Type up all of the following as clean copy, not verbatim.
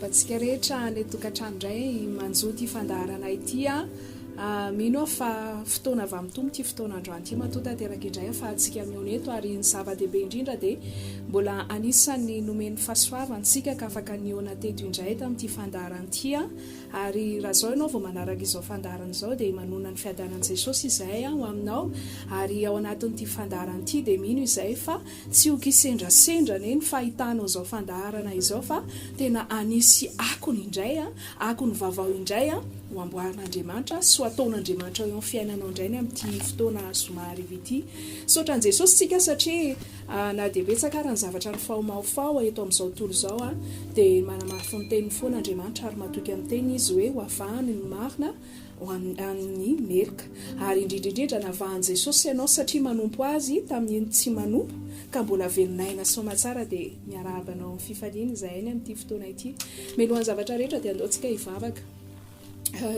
Miarahaba antsika rehetra any an-tokantrano indray manjo ity fandaharana ity a. Ah, mino aho fa fotoana avy amin'ny Tompo ity fotoana androany ity matoa tanteraka indray ahafahantsika mihaona eto ary ny zava-dehibe indrindra dia mbola anisan'ny nomen'ny fahasoavana isika ka afaka nihaona teto indray tamin'ity fandaharana ity a. Ary raha izao ianao vao manaraka izao fandaharana izao dia manonona ny fiadanan'i Jesosy izahay ho aminao ary ao anatin'ity fandaharana ity dia mino izahay fa Tsy ho kisendrasendra anie ny fahitanao izao fandaharana izao fa tena hanisy akony indray, akony vaovao indray ho amboarin'Andriamanitra sy ho ataon'Andriamanitra eo amin'ny fiainanao indray ny amin'ity fotoana zoma hariva ity. Misaotra an'i Jesosy isika satria na dia betsaka ara ny zavatra nifaomaofaoa eto amin'izao tontolo izao dia manamafy ny teniny foana Andriamanitra ary matoky amin'ny teniny Izy hoe ho avahany ny marina ho amin'ny meloka. Ary indrindra indrindra navahan'i Jesosy ianao satria manompo Azy tamin'iny tsy manompo ka mbola velon'aina soamatsara dia miarahaba anao amin'ny fifaliana izahay ny amin'ity fotoana ity. Mialohan'ny zavatra rehetra dia andao tsika hivavaka.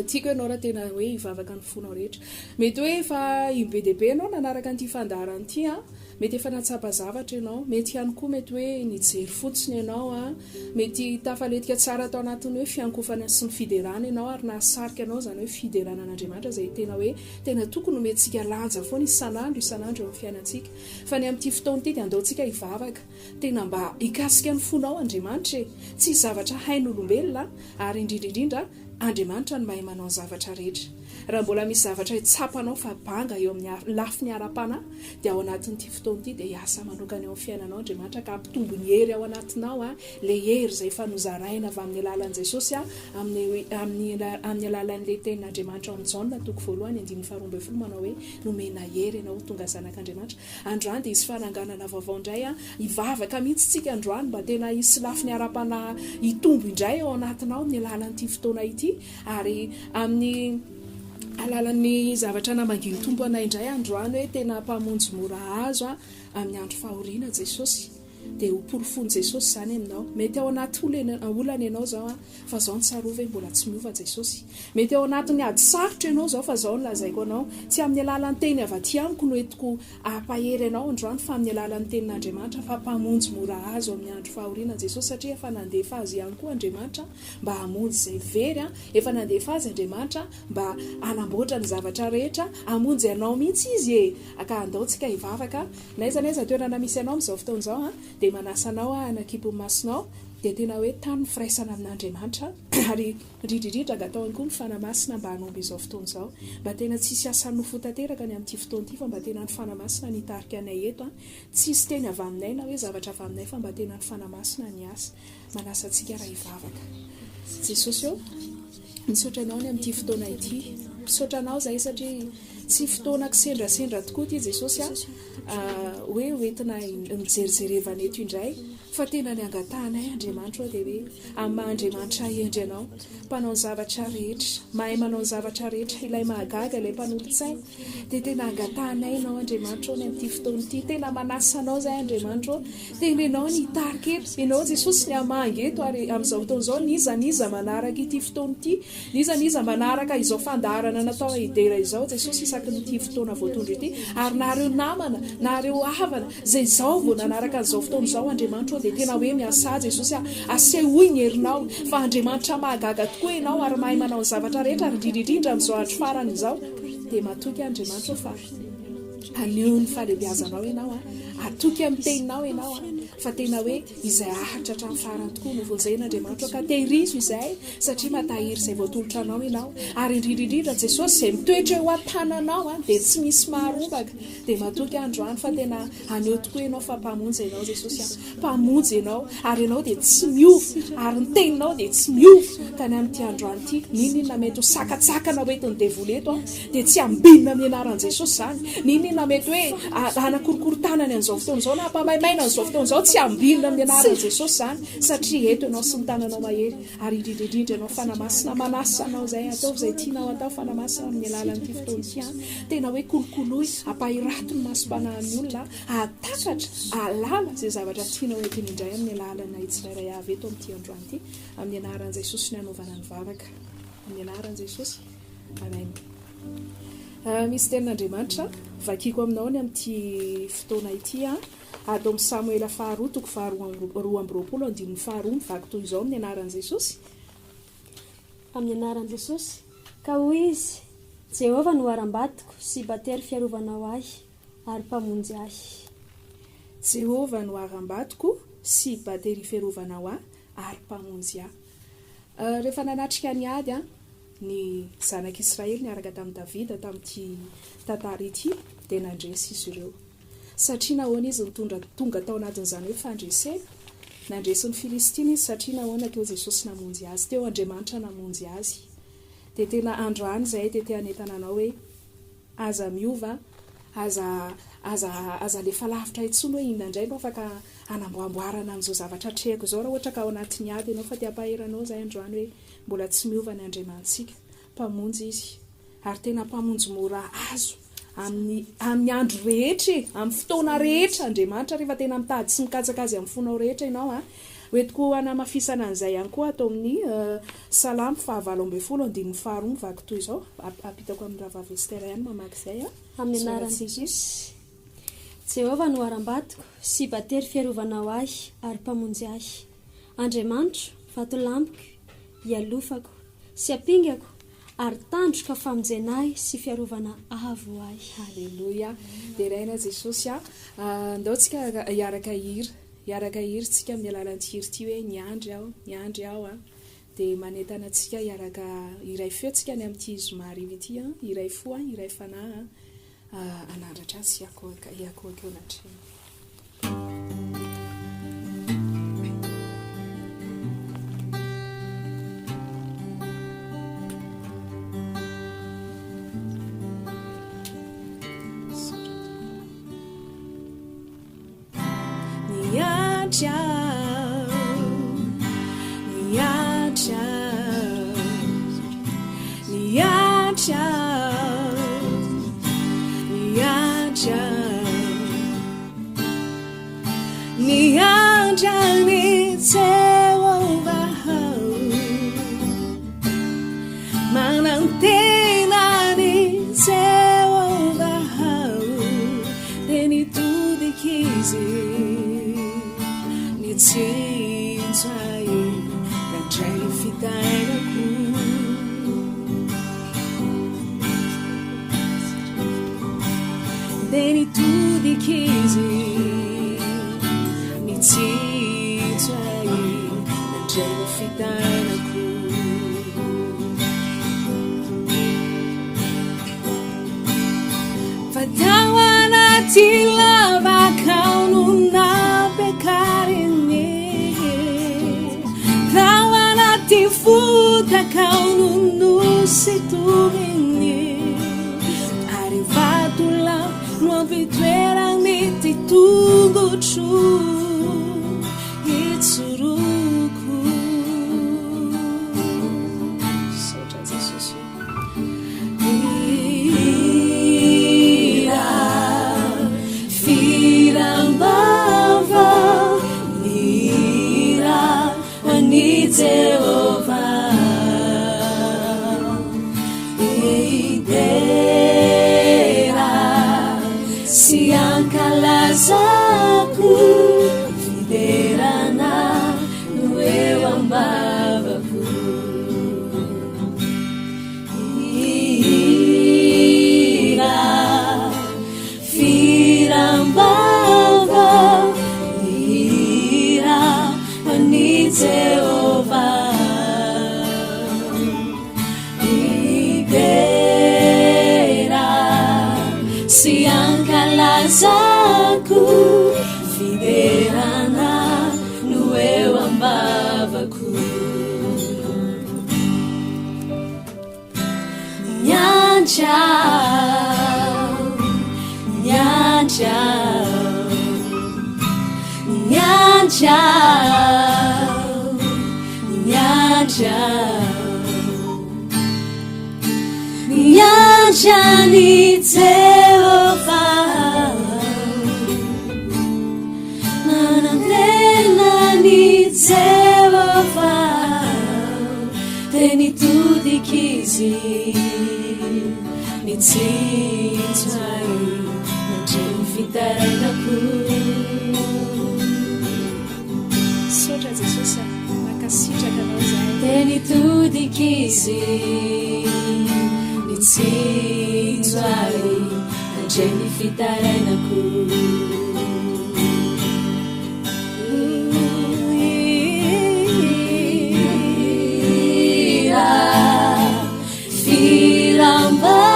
Tiako ianao raha tena hoe hivavaka ny fonao rehetra. Mety hoe efa im-be dia be ianao nanaraka an'ity fandaharana ity an. Mety efa nahatsapa zavatra ianao, mety ihany koa mety hoe nijery fotsiny ianao an, mety tafaletika tsara tao anatin'ny hoe fiankofana sy ny fiderana ianao ary nahasarika anao izany hoe fiderana an'Andriamanitra izay tena hoe tena tokony homentsika lanja foana isan'andro isan'andro eo amin'ny fiainantsika. Fa ny amin'ity fotoana ity dia andao tsika hivavaka, tena mba hikasika ny fonao Andriamanitra e! Tsy zavatra hain'olombelona ary indrindra indrindra Andriamanitra no mahay manao ny zavatra rehetra. Raha mbola misy zavatra tsapanao fa banga eo amin'ny lafiny ara-panahy, dia ao anatin'ity fotoana ity dia hiasa manokana eo amin'ny fiainanao Andriamanitra ka hampitombo ny hery ao anatinao, ilay hery izay efa nozaraina avy amin'ny alalan'i Jesosy amin'ny amin'ny amin'ny alalan'ilay tenin'Andriamanitra ao amin'ny Jaona toko voalohany andininy faharoa ambin'ny folo manao hoe nomena hery ianao ho tonga zanak'Andriamanitra. Androany dia hisy fananganana vaovao indray an, hivavaka mihitsy tsika androany mba tena hisy lafiny ara-panahy hitombo indray ao anatinao amin'ny alalan'ity fotoana ity ary amin'ny alalan'ny zavatra namangian'ny Tompo anay indray androany hoe tena mpamonjy mora azo amin'ny andro fahoriana Jesosy dia ho porofoin'i Jesosy izany aminao. Mety ao anaty olana ianao izao an, fa izao no tsarovy hoe mbola tsy miova Jesosy. Mety ao anatin'ny ady sarotra ianao izao fa izao no lazaiko anao, tsy amin'ny alalan'ny teny avy aty amiko no entiko hampahery anao androany fa amin'ny alalan'ny tenin'Andriamanitra fa mpamonjy mora azo amin'ny andro fahoriana Jesosy satria efa nandefa azy ihany koa Andriamanitra mba hamonjy izay very, efa nandefa azy Andriamanitra mba hanamboatra ny zavatra rehetra, hamonjy anao mihitsy Izy e! Ka andao tsika hivavaka, n'aiza n'aiza toerana misy anao amin'izao fotoana izao dia manasa anao aho hanakimpy ny masonao dia tena hoe tano ny firaisana amin'Andriamanitra ary indrindra indrindra angataho ihany koa ny Fanahy Masina mba hanombo izao fotoana izao mba tena tsy hisy asa nofo tanteraka ny amin'ity fotoana ity fa mba tena ny Fanahy Masina no hitarika anay eto an, tsy hisy teny avy aminay na hoe zavatra avy aminay fa mba tena ny Fanahy Masina ny asa. Manasa antsika raha hivavaka. Jesosy ô, misaotra Anao ny amin'ity fotoana ity. Misaotra Anao izahay satria tsy fotoana kisendrasendra tokoa ity Jesosy a, hoe ho entina mijerijerevana eto indray, fa tena ny angatahanay Andriamanitra ô dia hoe amin'ny maha Andriamanitra hendry Anao, mpanao ny zavatra rehetra, mahay manao ny zavatra rehetra, ilay mahagaga, ilay mpanolotsaina, Dia tena angatahanay Ianao Andriamanitra ô ny amin'ity fotoana ity. Tena manasa Anao izahay Andriamanitra ô. Tena Ianao ny hitarika eto. Ianao Jesosy ny hamangy eto ary amin'izao fotoana izao n'iza n'iza manaraka ity fotoana ity, n'iza n'iza manaraka izao fandaharana natao hidera izao Jesosy isaky ny ity fotoana voatondro ity. Ary na ireo namana, na ireo havana izay izao vao nanaraka an'izao fotoana izao Andriamanitra ô dia tena hoe miasà Jesosy a. Asehoy ny herinao fa Andriamanitra mahagaga tokoa Ianao ary mahay manao ny zavatra rehetra ary indrindra indrindra amin'izao andro farany izao. Dia matoky Andriamanitra fa haneho ny fahalehibiazanao ianao an, hatoky amin'ny teninao ianao an, fa tena hoe izay haharitra hatramin'ny farany tokoa no vonjen'Andriamanitra ka tehirizo izay satria matahiry izay voatolotra anao ianao, ary indrindra indrindra Jesosy izay mitoetra eo an-tananao an, dia tsy misy maharombaka, dia matoky aho androany fa tena haneho tokoa ianao fa Mpamonjy ianao Jesosy an. Mpamonjy Ianao, ary Ianao dia tsy miova, ary ny Teninao dia tsy miova, ka ny amin'ity androany ity, n'inon'inona mety ho sakantsakana ho entin'ny devoly eto, dia tsy ambinina amin'ny anaran'i Jesosy izany, n'inon'inona mety hoe hanakorokorotanany an'izao fotoana izao, na hampamaimaina an'izao fotoana izao, tsy ambinina amin'ny anaran'i Jesosy izany, satria eto Ianao sy ny tananao mahery, ary indrindra indrindra Ianao Fanahy Masina, manasa anao izay, ataovy izay tianao atao Fanahy Masina amin'ny alalan'ity fotoana ity, tena hoe kolokoloy, ampahirato ny masom-panahin'ny olona, Hahatakatra, hahalala izay zavatra tianao entiny indray amin'ny alalanay tsirairay avy eto amin'ity androany ity, amin'ny anaran'i Jesosy ny hanaovana ny vavaka. Amin'ny anaran'i Jesosy. Amen. Misy tenin'Andriamanitra vakiko aminao ny amin'ity fotoana ity ato amin'ny Samoela faharoa toko faharoa 22 andininy faharoa mivaky toy izao amin'ny anaran'i Jesosy. Amin'ny anaran'i Jesosy. Ka hoy izy, Jehovah no harambatoko sy batery fiarovana ho ahy ary mpamonjy ahy. Jehovah no harambatoko sy batery fiarovana ho ahy ary mpamonjy ahy. Rehefa nanatrika ny ady ny zanak'Israely niaraka tamin'i Davida tamin'ity tantara ity dia nandresy izy ireo. Satria nahoana izy nitondra tonga tao anatin'izany hoe fandresena? Nandresy ny Filistina izy satria nahoana? Teo Jesosy namonjy azy, teo Andriamanitra namonjy azy. Dia tena androany izahay dia te hanentana anao hoe aza miova, aza aza aza alefa lavitra intsony hoe inona indray no afaka hanamboamboarana an'izao zavatra atrehako izao raha ohatra ka ao anatin'ny ady ianao fa te hampahery anao izahay androany hoe mbola tsy miova ny Andriamanitsika. Mpamonjy Izy. Ary tena Mpamonjy mora azo amin'ny amin'ny andro rehetra e! Amin'ny fotoana rehetra Andriamanitra rehefa tena mitady sy mikatsaka Azy amin'ny fonao rehetra ianao an! Hoentiko hanamafisana an'izay ihany koa ato amin'ny Salamo faha-18 andininy faharoa mivaky toy izao, ampitako amin'ny rahavavy Esther ihany mamaky izay an! Amin'ny anaran'i Jesosy. Jehovah no harambatoko sy batery fiarovana ho ahy ary mpamonjy ahy. Andriamanitro, vatolampiko, ialofako, sy ampingako ary tandroka famonjena ahy sy fiarovana avo ho ahy. Haleloia! Deraina Jesosy a! Andao tsika hiaraka hihira, hiaraka hihira tsika amin'ny alalan'ity hira ity hoe Niandry aho, niandry aho a! Dia manentana antsika hiaraka hiray feo tsika ny amin'ity zoma hariva ity a, hiray fo a, hiray fanahy a, hanandratra azy sy hiankohoka eo anatrehany. Niandry aho, niandry aho, niandry aho, niandry aho, niandry an'i Jehovah aho, manantena an'i Jehovah aho. Dia nitodika izy nitsinjo ahy nandray ny fitainako. Dia nitodika izy nitsinjo ahy nandray ny fitainako. Fa tao anaty lavaka aho no nampiakariny Tao anaty fotaka aho no nosintominy Ary vatolampy no ampitoerany ity tongotro hitsoroko Misaotra Jesosy o. Hira firam-bava, mihira ho an'i Jehovah. Hidera sy hankalazako, fiderana no eo am-bavako. Hira firam-bava, hira ho an'i Jehovah. Hidera sy hankalazako, fiderana no eo am-bavako. Miandry aho, miandry aho, miandry aho, miandry aho, miandry an'i Jehovah. Manantena an'i Jehovah, dia nitodika. nitodika izy nitsinjo ahy nandre ny fitarainako. Misaotra Jesosy a, mankasitraka anao izahay. Dia nitodika izy nitsinjo ahy nandre ny fitarainako. Hira filam-bava,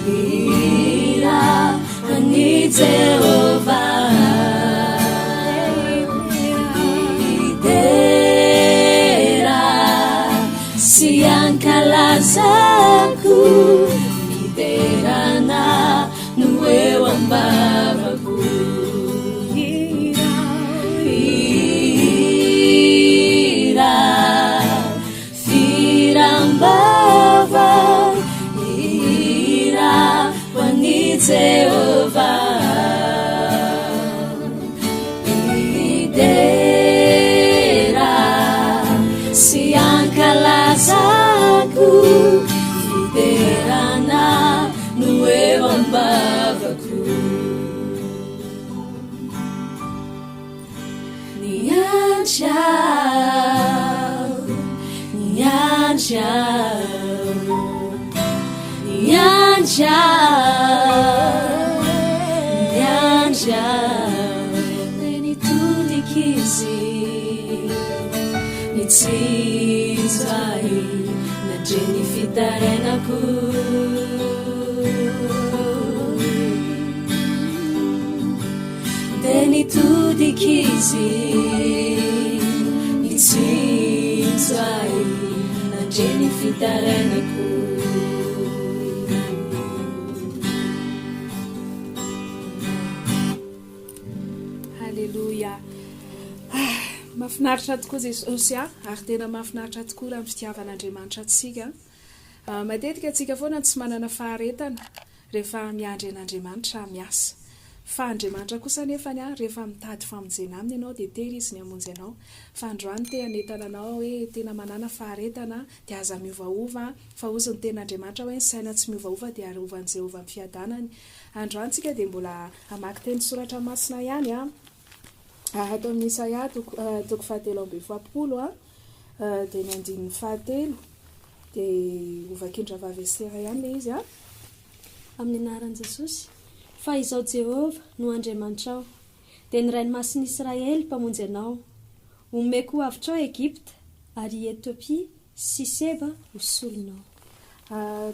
hira an'i Jehovah. Hidera sy hankalazako, fiderana No eo am-bavako. Hira, firam-bava, hira ho an'i Jehovah. Hidera sy hankalazako, fiderana. No eo am-bavako. Niandry aho, niandry aho, niandry aho, niandry aho. Dia nitodika izy, nitsinjo ahy. Nandre ny fitarainako. Dia nitodika izy, nitsinjo ahy, nandre ny fitarainako. Haleloia. Ah, mahafinaritra tokoa Jesosy ah, ary tena mahafinaritra tokoa raha ny fitiavan'Andriamanitra antsika. Ah, matetika antsika foana tsy manana faharetana rehefa miandry an'Andriamanitra miasa. Fa Andriamanitra kosa nefany ah, rehefa mitady famonjena aminy ianao dia tery izy ny hamonjy anao. Fa androany te hanentana anao aho hoe tena manàna faharetana dia aza miovaova fa hozy ny tenin'Andriamanitra hoe ny saina tsy miovaova dia arovan'i Jehovah amin'ny fiadanany. Androany tsika dia mbola hamaky teny soratra masina ihany an. Ato amin'ny Isaia toko toko fahatelo amby 40 an, dia ny andininy fahatelo dia hovakin-dRahavavy Estera ihany ilay izy an. Amin'ny anaran'i Jesosy, fa Izaho Jehovah no Andriamanitrao, dia ny Rainy Masin'i Israely Mpamonjy anao. Homeko ho avotrao Egypta, ary i Etiopia sy Seba ho solonao.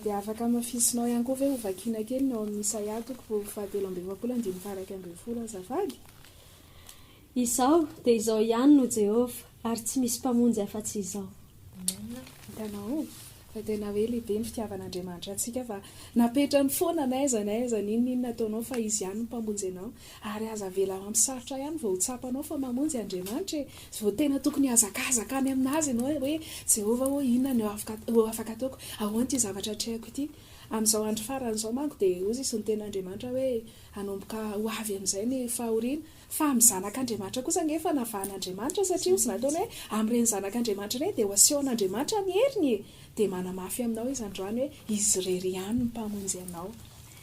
Dia afaka hamafisinao ihany koa ve ho vakiana kely ny ao amin'ny Isaia toko fahatelo amby 40 andininy faha-11 azafady? Izaho dia Izaho ihany no Jehovah, ary tsy misy mpamonjy afa-tsy Izaho. Amen. Hitanao fa tena hoe lehibe ny fitiavan'Andriamanitra antsika fa napetrany foana n'aiza n'aiza n'inon'inona ataonao fa Izy ihany no mpamonjy anao. Ary aza avela ho amin'ny sarotra ihany vao ho tsapanao fa mamonjy Andriamanitra e! Vao tena tokony hihazakazaka any aminazy ianao hoe, Jehovah ô, inona no ho afaka ataoko? Ahoana ity zavatra atrehako ity? Amin'izao andro farany izao manko dia hozy izy ny tenin'Andriamanitra hoe hanomboka ho avy amin'izay ny fahoriana. Fa amin'ny zanak'Andriamanitra kosa ange efa navahan'Andriamanitra satria hozy nataony hoe amin'ireny zanak'Andriamanitra ireny dia ho asehon'Andriamanitra ny heriny e! Dia manamafy aminao izy androany hoe Izy irery ihany no Mpamonjy anao.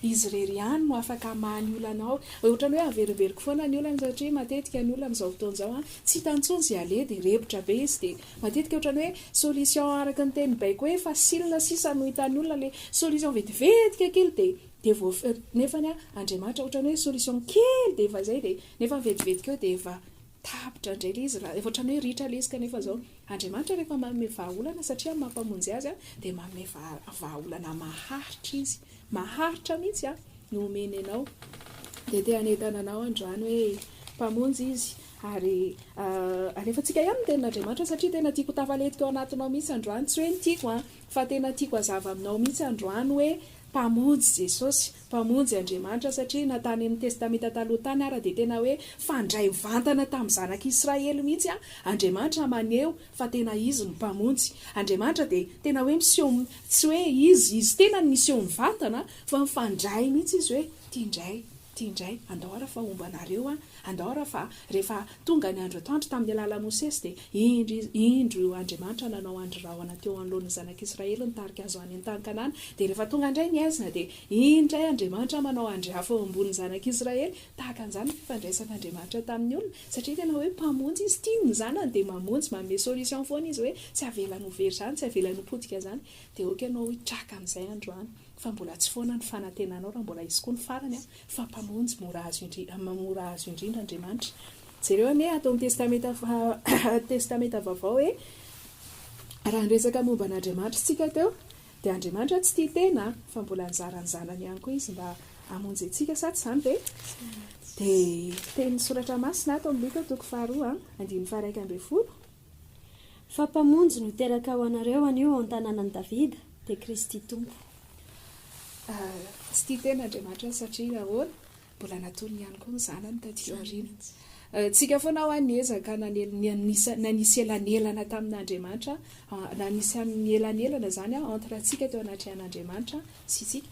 Izy irery ihany no afaka hamaha ny olanao. Ohatran'ny hoe averimberiko foana ny olana satria matetika ny olona amin'izao fotoana izao an, tsy hitany intsony izay aleha dia repotra be izy dia matetika ohatran'ny hoe solution araka ny tenin'ny baiko hoe facile sisa no hitan'ny olona ilay solution vetivetika kely dia dia voa nefany an Andriamanitra ohatran'ny hoe solution kely dia efa izay dia nefa vetivetika eo dia efa tapitra indray ilay izy raha efa ohatran'ny hoe ritra ilay izy kanefa izao Andriamanitra rehefa manome vahaolana satria amin'ny maha mpamonjy azy an dia manome vahaolana maharitra izy. Maharitra mihitsy a! no omeny anao. Dia te hanentana anao androany hoe Mpamonjy Izy. Ary alefantsika ihany ny tenin'Andriamanitra satria tena tiako ho tafalentika ao anatinao mihitsy androany. Tsy hoe ny tiako an, fa tena tiako hazava aminao mihitsy androany hoe Mpamonjy Jesosy, Mpamonjy Andriamanitra satria na tany amin'ny Testamenta Taloha tany ara dia tena hoe fandray mivantana tamin'ny zanak'Israely mihitsy an, Andriamanitra maneho fa tena Izy no Mpamonjy. Andriamanitra dia tena hoe miseho, tsy hoe Izy, Izy tenany miseho mivantana, fa mifandray mihitsy Izy hoe, ity indray. Ity indray, andao ara fa homba anareo aho, andao ara fa rehefa tonga ny andro atoandro tamin'ny alalan'i Mosesy dia indro izy, indro Andriamanitra nanao andry rahona teo anoloan'ny zanak'Israely nitarika azy ho any an-tany Kanana, dia rehefa tonga indray ny haizina dia indro indray Andriamanitra manao andry afo eo ambonin'ny zanak'Israely, tahaka an'izany ny fifandraisan'Andriamanitra tamin'ny olona, satria tena hoe mpamonjy izy, tiany ny zanany dia mamonjy, manome solution foana izy hoe tsy avelany ho very izany, tsy avelany ho potika izany, dia ok ianao hitraka amin'izay androany. Fa mbola tsy foana ny fanantenanao raha mbola hisy koa ny farany an, fa Mpamonjy mora azo indrindra, mora azo indrindra Andriamanitra. Jereo anie ato amin'ny Testamenta Testamenta Vaovao hoe raha niresaka momba an'Andriamanitra isika teo dia Andriamanitra tsy tia tena fa mbola nizara ny zanany ihany koa izy mba hamonjy antsika sa tsy izany ve? Dia tenin'ny Soratra Masina ato amin'ny Lioka toko faharoa andininy faha-11. Fa Mpamonjy no teraka ho anareo anio ao an-tanànan'i Davida, dia Kristy Tompo. Tsy tia tena Andriamanitra satria nahoana? Mbola natolony ihany koa ny zanany taty aoriana. Tsika foana hoa niezaka nanisy elanelana tamin'Andriamanitra, nanisy ny elanelana izany entre antsika teo anatrehan'Andriamanitra sy isika.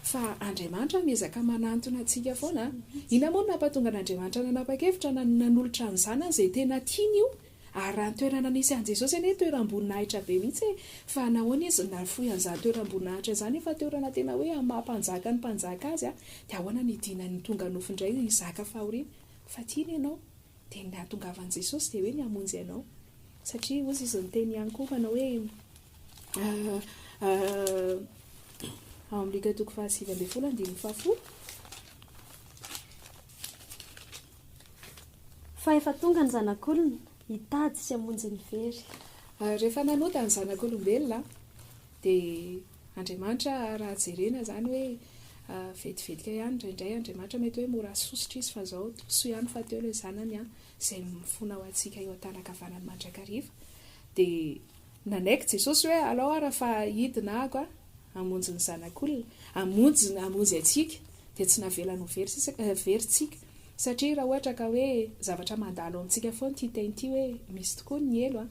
Fa Andriamanitra miezaka manantona antsika foana. Inona moa no nampatonga an'Andriamanitra nanapa-kevitra nanolotra ny zanany izay tena tiany io? Ary raha ny toerana nisy an'i Jesosy anie toeram-boninahitra be mihitsy e! Fa nahoana izy nahafoy an'izany toeram-boninahitra izany efa toerana tena hoe amin'ny maha mpanjaka ny mpanjaka azy dia ahoana no hidinany tonga nofo indray hizaka fahoriana? Fa tiany ianao. Dia ny nahatongavan'i Jesosy dia hoe ny hamonjy anao. Satria hozy izy niteny ihany koa manao hoe ao amin'ny Lioka toko faha-19 andininy fahafolo. Fa efa tonga ny Zanak'olona hitady sy hamonjy ny very. Rehefa nanota ny zanak'olombelona dia Andriamanitra raha jerena izany hoe vetivetika ihany indraindray Andriamanitra mety hoe mora sosotra izy fa izao soa ihany fa teo ilay zanany izay mifona ho antsika eo an-tanan-kavanany mandrakariva dia nanaiky Jesosy hoe alao ara fa hidina aho ka hamonjy ny zanak'olona hamonjy hamonjy antsika dia tsy navelany ho very sisa very tsika Satria raha ohatra ka hoe zavatra mandalo amintsika foana ity teny ity hoe misy tokoa ny helo an,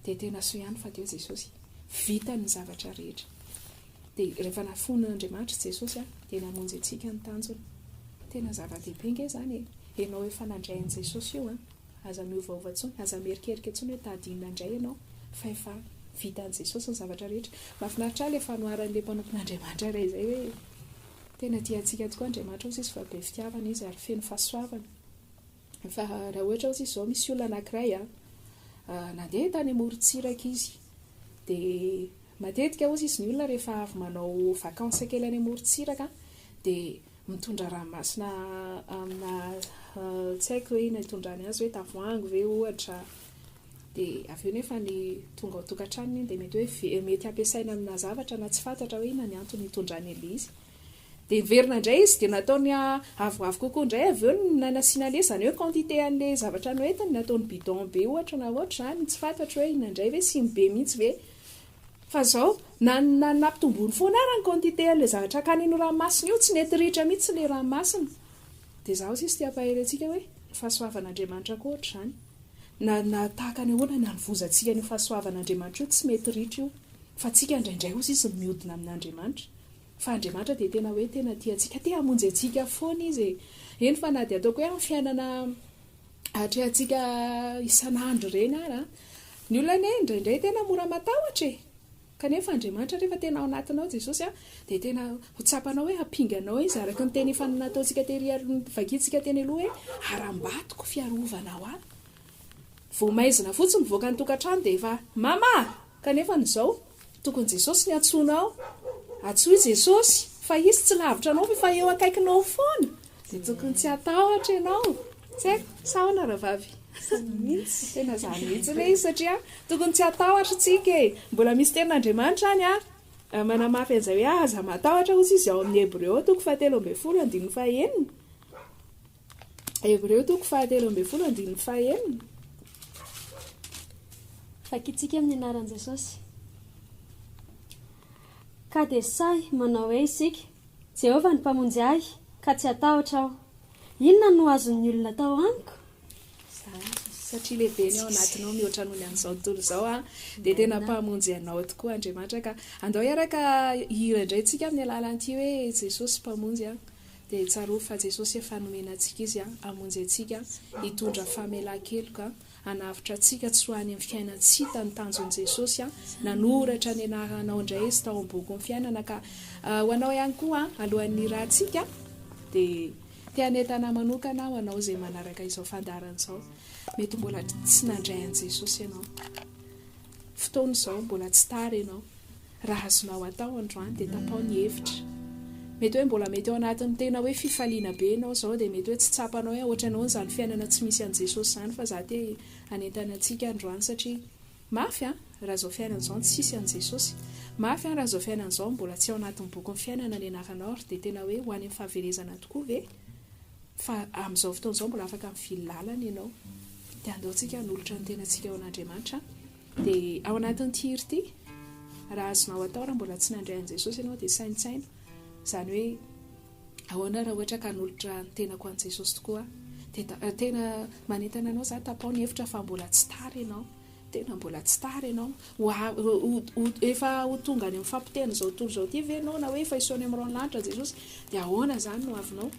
dia tena soa ihany fa teo Jesosy. Vitany ny zavatra rehetra. Dia rehefa nafoin'Andriamanitra Jesosy an, dia namonjy antsika ny tanjony. Tena zava-dehibe ange izany e. Ianao efa nandray an'i Jesosy io an, aza miovaova intsony, aza mierikerika intsony hoe tady inona indray ianao fa efa vitan'i Jesosy ny zavatra rehetra. Mahafinaritra ahy ilay fanoharan'ilay mpanompon'Andriamanitra iray izay hoe Tena tia antsika tokoa Andriamanitra hozy izy fa be fitiavana izy ary feno fahasoavana. Fa raha ohatra hozy izy izao misy olona anankiray a, nandeha tany amorontsiraka izy. Dia matetika hozy izy ny olona rehefa avy manao vacances kely any amorontsiraka dia mitondra ranomasina amina tsy haiko hoe inona itondrany azy hoe tavoahangy ve ohatra. Dia avy eo nefa ny tonga ao an-tokantranony iny dia mety hoe mety hampiasaina amina zavatra na tsy fantatra hoe inona ny antony hitondrany an'ilay izy. Dia niverina indray izy dia nataony avoavo kokoa indray avy eo ny nasiana an'ilay izy, izany hoe quantité an'ilay zavatra noentiny nataony bidon be ohatra na ohatr'izany, tsy fantatro hoe inona indray ve, siny be mihitsy ve. Fa izao, na na nampitomboiny foana ary ny quantité an'ilay zavatra hakany an'io ranomasina io, tsy nety ritra mihitsy ilay ranomasina. Dia izaho sisa te hampahery antsika hoe ny fahasoavan'Andriamanitra koa ohatr'izany. Na na tahaka ny ahoana ny hanovozantsika an'io fahasoavan'Andriamanitra io, tsy mety ritra io. Fa tsika indraindray hozy izy mihodina amin'Andriamanitra. Fa Andriamanitra dia tena hoe tena tia antsika, te hamonjy antsika foana Izy e. Eny fa na dia ataoko hoe amin'ny fiainana atrehantsika isan'andro ireny ara, ny olona anie indraindray tena mora matahotra e. Kanefa Andriamanitra rehefa tena ao anatinao Jesosy a, dia tena ho tsapanao hoe hampinga anao Izy araka ny teny efa nataontsika tery aloha, novakintsika teny aloha hoe harambatoko fiarovana ho ahy. Vao maizina fotsiny mivoaka ny tokantrano dia efa mama! Kanefa ny izao, tokony Jesosy ny antsoinao. Antsoy Jesosy fa Izy tsy lavitra anao fa efa eo akaikinao foana. Dia tokony tsy hatahotra ianao. Tsy haiko, sa ahoana rahavavy? Izany mihitsy. Tena izany mihitsy ilay izy satria tokony tsy hatahotra isika e. Mbola misy tenin'Andriamanitra any an, manamafy an'izay hoe aza matahotra hozy izy ao amin'ny Hebreo toko fahatelo ambin'ny folo andininy fahenina. Hebreo toko fahatelo ambin'ny folo andininy fahenina. Vakintsika amin'ny anaran'i Jesosy. Ka dia sahy manao hoe isika, Jehovah no Mpamonjy ahy, ka tsy hatahotra aho. Inona no azon'ny olona atao amiko? Izany, satria lehibe ny ao anatinao mihoatra noho ny an'izao tontolo izao an, dia tena Mpamonjy anao tokoa Andriamanitra ka. Andao hiaraka hihira indray tsika amin'ny alalan'ity hoe Jesosy Mpamonjy an. Dia tsarovy fa Jesosy efa nomena antsika Izy hamonjy antsika, hitondra famelan-keloka, hanavotra antsika tsy ho any amin'ny fiainan-tsy hita ny tanjon'i Jesosy. Nanoratra ny anaranao indray Izy tao amin'ny bokin'ny fiainana ka ho anao ihany koa alohan'ny hirahantsika dia te hanentana manokana aho anao izay manaraka izao fandaharana izao. Mety mbola tsy nandray an'i Jesosy ianao. Fotoana izao, mbola tsy tara ianao. Raha azonao atao androany dia tapaho ny hevitra. Mety hoe mbola mety ao anatin'ny tena hoe fifaliana be ianao izao dia mety hoe tsy tsapanao hoe ohatran'ny ahoana izany fiainana tsy misy an'i Jesosy izany fa za te hanentana antsika androany satria mafy an raha izao fiainana izao no tsisy an'i Jesosy. Mafy an raha izao fiainana izao mbola tsy ao anatin'ny bokin'ny fiainana ny anaranao ary dia tena hoe ho any amin'ny fahaverezana tokoa ve? Fa amin'izao fotoana izao mbola afaka mivily lalana ianao. Dia andao tsika hanolotra ny tenantsika ho an'Andriamanitra. Dia ao anatin'ity hira ity, raha azonao atao raha mbola tsy nandray an'i Jesosy ianao dia saintsaino izany hoe ahoana raha ohatra ka hanolotra ny tenako an'i Jesosy tokoa aho. Dia tena manentana anao za, tapaho ny hevitra fa mbola tsy tara ianao. Tena mbola tsy tara ianao. Ho ho efa ho tonga any amin'ny fampitehan'izao tontolo izao ity ve ianao na hoe efa hiseho any amin'ny rahona lanitra Jesosy dia ahoana izany no avinao?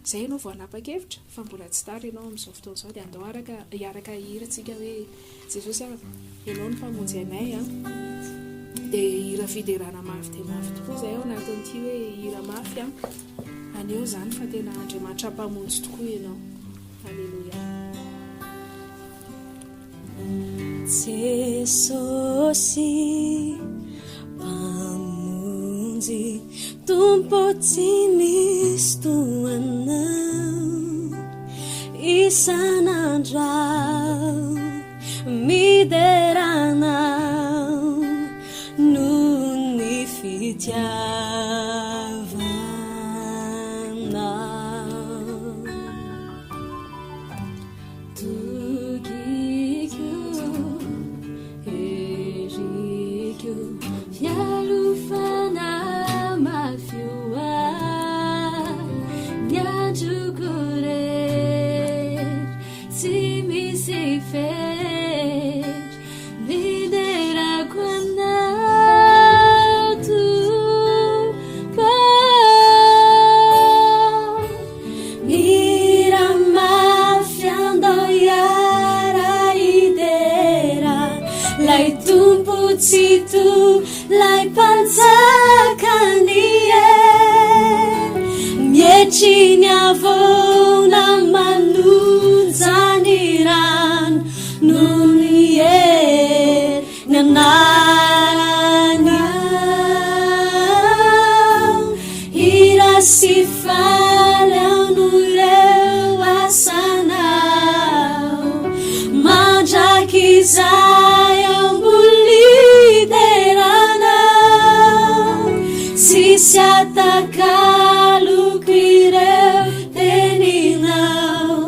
Izay ianao vao hanapa-kevitra fa mbola tsy tara ianao amin'izao fotoana izao dia andao araka hiaraka hihira tsika hoe Jesosy a, ianao no mpamonjy anay a. Dia hira fiderana mafy dia mafy tokoa izay ao anatin'ity hoe hira mafy a. Aneho izany fa tena Andriamanitra mpamonjy tokoa ianao. Aleloia. Jesosy Mpamonjy Tompo tsy misy toa Anao Isan'andro aho midera Anao Noho ny fitiavanao Tokiko, heriko, fialofana mafy ho ahy, ny androko rehetra tsy misy fetra, miderako anao Tompo. Mihira mafy andao hiara-hidera Lay Tompo Tsitoha, Lay Mpanjaka ny hery Mietry ny havoana manonja ny rano Noho ny hery ny anarany Hira sy faly aho noho ireo asanao Mandrakizay aho mbola hidera anao Tsisy atakaloko ireo teninao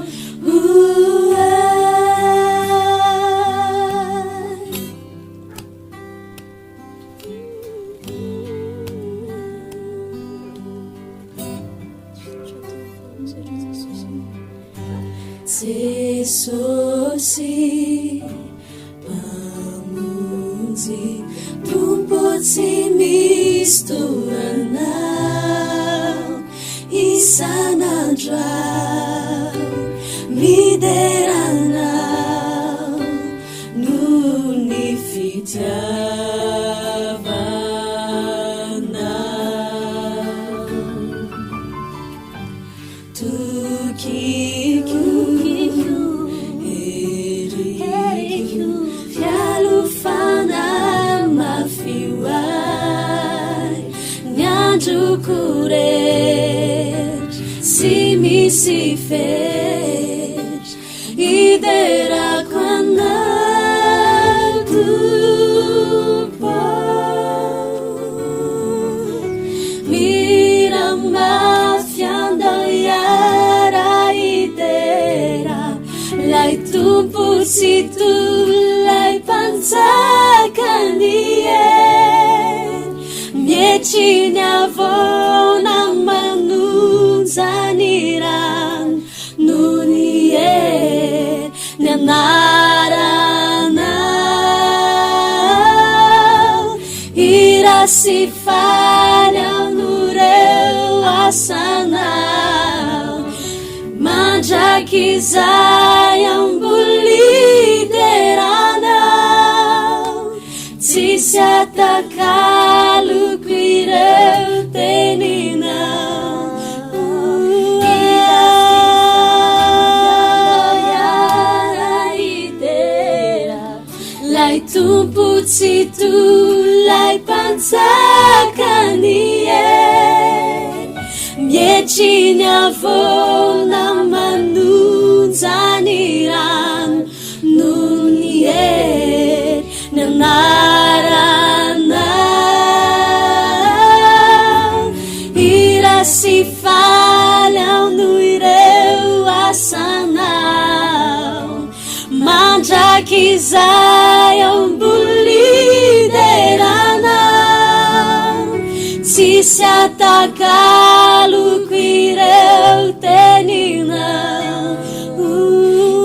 Jesosy Mpamonjy Tompo tsy misy toa Anao Isan'andro aho midera Anao Noho ny fitiavanao Tokiko, heriko, fialofana mafy ho ahy Ny androko rehetra tsy misy fetra Hiderako Anao Tompo Mihira mafy andao hiara-hidera Lay Tompo Tsitoha, Lay Mpanjaka ny hery Mietry ny havoana manonja ny rano Noho ny hery ny anaranao Hira sy faly aho noho ireo asanao. Mandrakizay amboliderana Tsisy atakaloko ireo teninao Lay Tompo Tsitoha, lay Mpanjaka ny hery, mietry ny havoana manonja ny rano noho ny hery ny anaranao. Hira sy faly aho noho ireo asanao. Mandrakizay amboliderana Tsisy atakaloko ireo teninao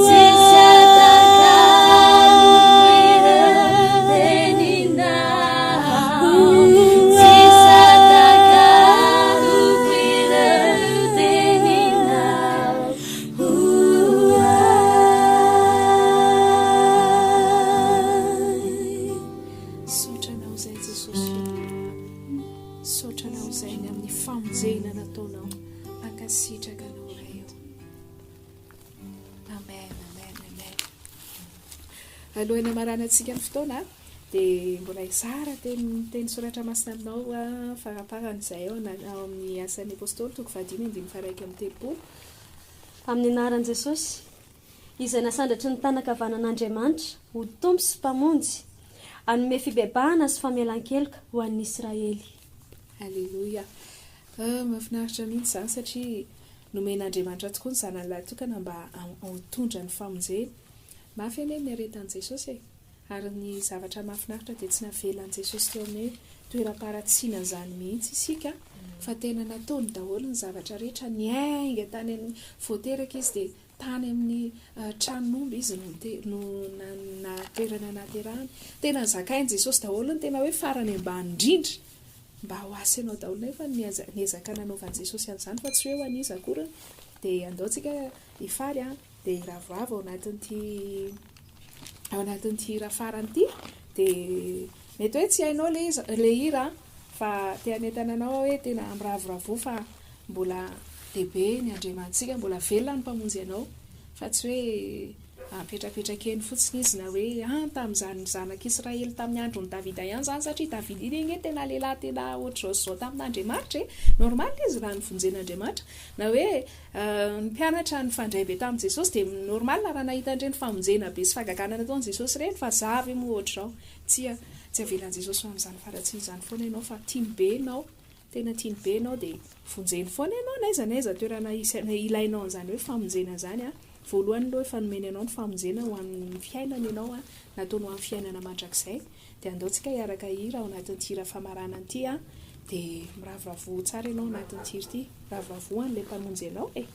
Tsisy atakaloko ireo teninao Tsisy atakaloko ireo teninao Misaotra anao izay Jesosy o. Misaotra anao izay ny amin'ny famonjena nataonao. Mankasitraka anao Ray o. Amen, amen, amen. Alohan'ny hamaranantsika ny fotoana dia mbola hizara teny teny soratra masina aminao faraparany izay ao amin'ny asan'ny apostoly toko fahadimy andininy faha 31. Amin'ny anaran'i Jesosy, izay nasandratry ny tanan-kavanan'Andriamanitra ho Tompo sy Mpamonjy, hanome fibebahana sy famelan-keloka ho an'ny Israely. Aleloia. Ah, mahafinaritra mihitsy izany satria nomen'Andriamanitra tokoa ny Zanany Lahitokana mba hitondra ny famonjena. Mafy anie ny niaretan'i Jesosy e! Ary ny zavatra mahafinaritra dia tsy navelan'i Jesosy teo amin'ny hoe toeram-paharatsiana izany mihitsy isika fa tena nataony daholo ny zavatra rehetra, niainga tany amin'ny, vao teraka izy dia tany amin'ny tranon'omby izy no no na toerana nahaterahany. Tena nozakain'i Jesosy daholo ny tena hoe farany ambany indrindra mba ho asa ianao daholo nefa niezaka nanaovan'i Jesosy an'izany fa tsy hoe ho an'iza akory. Dia andao tsika hifaly an! Dia hiravoravo ao anatin'ity ao anatin'ity hira farany ity dia mety hoe tsy hainao ilay izy ilay hira fa te hanentana anao aho hoe tena miravoravoa fa mbola lehibe ny Andriamanitsika, mbola velona ny Mpamonjy anao fa tsy hoe apetrapetraka eny fotsiny izy na hoe ah tamin'izany zanak'Israely tamin'ny andron'i Davida ihany izany satria Davida iny ange tena lehilahy tena ohatr'izao sy izao tamin'Andriamanitra e, normal izy raha novonjen'Andriamanitra na hoe Ny mpianatra nifandray be tamin'i Jesosy dia normal raha nahita an'ireny famonjena be sy fahagagana nataon'i Jesosy ireny fa za ve moa ohatr'izao? Tsia, tsy avelan'i Jesosy ho amin'izany faharatsiana izany foana ianao fa tiany be ianao, tena tiany be ianao dia vonjeny foana ianao n'aiza n'aiza toerana ilainao an'izany hoe famonjena izany an! Voalohany aloha efa nomeny anao ny famonjena ho amin'ny fiainana ianao an, nataony ho amin'ny fiainana mandrakizay dia andao tsika hiaraka hihira ao anatin'ity hira famaranana ity an, dia miravoravoa tsara ianao anatin'ity hira ity. Ravoravoa an'ilay Mpamonjy anao e!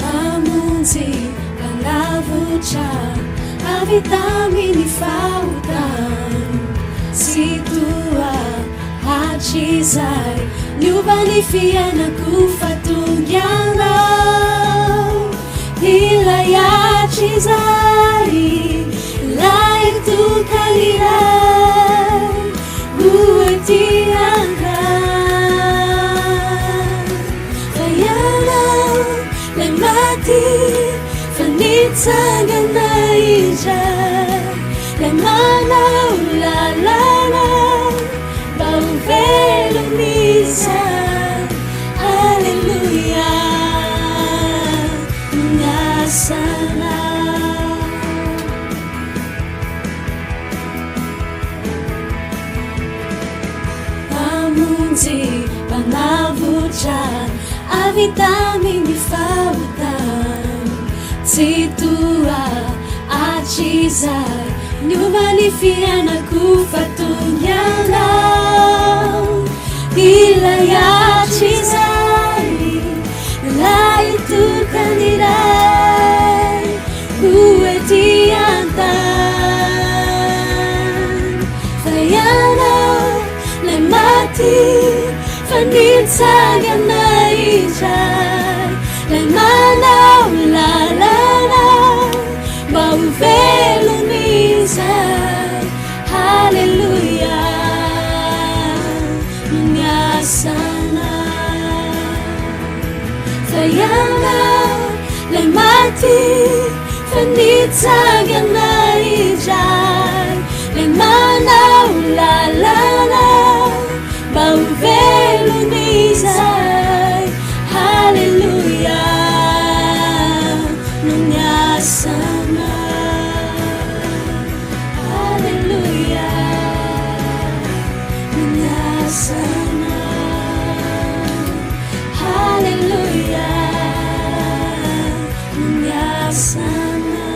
Mpamonjy, Mpanavotra, avy tamin'ny fahotana Tsy toa hatrizay, niova ny fiainako fa tonga ianao Ilay hatrizay, ilay tokana iray Ho ety an-tany Fa ianao Ilay maty fa nitsangana indray Ilay manao lalana mba ho velona izany Aleloia ny asanao Mpamonjy, Mpanavotra, avy tamin'ny fahotana Tsy toa hatrizay. Niova ny fiainako fa tonga ianao Ilay hatrizay Ilay tokana iray Ho ety an-tany Fa ianao Ilay maty fa nitsangana indray Ilay manao lalana mba ho velona izay Haleloia no niasanao Fa ianao ilay maty fa nitsangana indray Ilay manao lalana mba ho velona izay Haleloia no niasanao Haleloia no niasanao Haleloia no niasanao.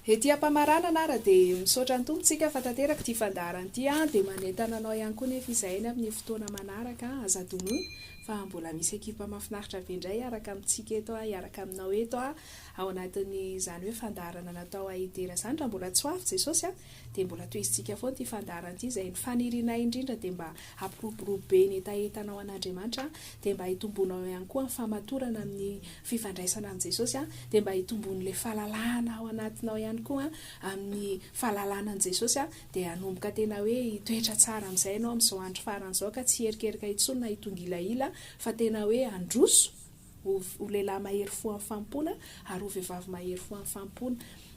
Ety am-pamaranana ara dia misaotra ny Tompo tsika fa tanteraka ity fandaharana ity an, dia manentana anao ihany koa nefa izahay ny amin'ny fotoana manaraka an, aza adinoina fa mbola misy ekipa mahafinaritra be indray hiaraka amintsika eto an, hiaraka aminao eto an, ao anatin'izany hoe fandaharana natao hidera izany, raha mbola tsy ho avy Jesosy an, dia mbola tohizintsika foana ity fandaharana ity izay ny fanirianay indrindra dia mba hampiroborobo be ny hetahetanao an'Andriamanitra dia mba hitombonao ihany koa ny famatorana amin'ny fifandraisana amin'i Jesosy dia mba hitombon'ilay fahalalahana ao anatinao ihany koa amin'ny fahalalana an'i Jesosy dia hanomboka tena hoe hitoetra tsara amin'izay ianao amin'izao andro farany izao ka tsy hierikerika intsony na hitongilahila fa tena hoe handroso ho lehilahy mahery fo amin'ny fanompoana ary ho vehivavy mahery fo amin'ny fanompoana.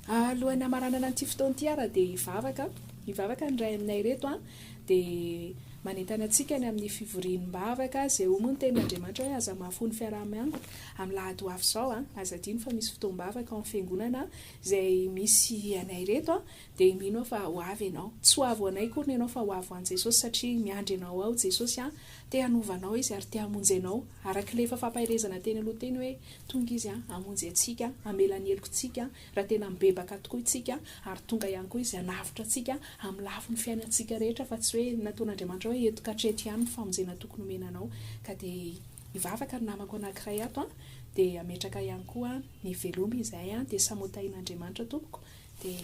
Alohan'ny hamaranana an'ity fotoana ity ara dia hivavaka, hivavaka ny iray aminay ireto an, dia manentana antsika ny amin'ny fivoriam-bavaka izay hoy moa ny tenin'Andriamanitra hoe aza mahafoy ny fiaraha-miangona amin'ny lahady ho avy izao an, aza adino fa misy fotoam-bavaka ao amin'ny fiangonana izay misy anay ireto an, dia mino aho fa ho avy ianao, tsy ho avy ho anay akory ny ianao fa ho avy ho an'i Jesosy satria miandry anao ao Jesosy an, te hanova anao Izy ary te hamonjy anao, araka ilay efa fampaherezana teny aloha teny hoe tonga Izy hamonjy antsika, hamela ny helokintsika raha tena mibebaka tokoa isika, ary tonga ihany koa Izy hanavotra antsika amin'ny lafiny fiainantsika rehetra fa tsy hoe nataon'Andriamanitra hoe eto ka hatreto ihany ny famonjena tokony homena anao. Ka dia hivavaka ny namako anankiray ato an, dia hametraka ihany koa ny veloma izahay an, dia samy ho tahian'Andriamanitra tompoko, dia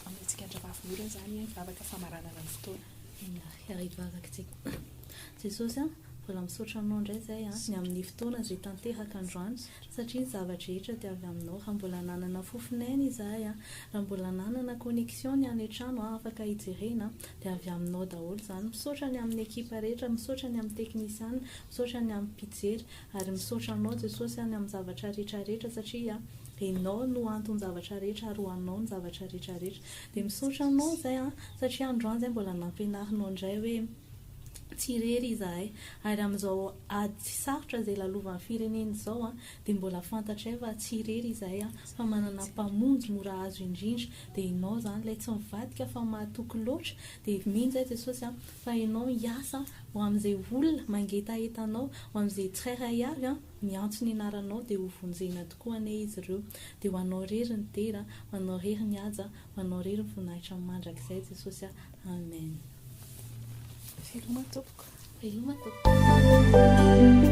Amentsika an-dRavavy Mora izany hivavaka famaranana ny fotoana. Ary hivavaka isika. Jesosy a, mbola misaotra Anao indray izahay a, ny amin'ny fotoana izay tanteraka androany, satria ny zava-drehetra dia avy Aminao. Raha mbola nanana fofon'aina izahay a, raha mbola nanana connexion ny any an-trano a, afaka hijerena, dia avy Aminao daholo izany. Misaotra ny amin'ny ekipa rehetra, misaotra ny amin'ny teknisiana, misaotra ny amin'ny mpijery, ary misaotra Anao Jesosy a, ny amin'ny zavatra rehetra rehetra satria Enao no anton-javatra rehetra ary ho anao ny zavatra rehetra rehetra. Dia misaotra anao izay an, satria androany izay mbola nampianarinao indray hoe tsy irery izahay. Ary amin'izao ady sarotra izay lalovan'ny firenena izao an, dia mbola fantatray fa tsy irery izahay an, fa manana Mpamonjy mora azo indrindra. Dia Ianao izany ilay tsy mivadika fa mahatoky loatra. Dia mino izahay Jesosy an, fa Ianao hiasa ho amin'izay olona mangetaheta Anao, ho amin'izay tsirairay avy an, Miantso ny anaranao dia ho vonjena tokoa anie izy ireo. Dia ho anao irery ny dera, ho anao irery ny haja, ho anao irery ny voninahitra mandrakizay Jesosy a. Amen. Veloma tompoko. Veloma tompoko.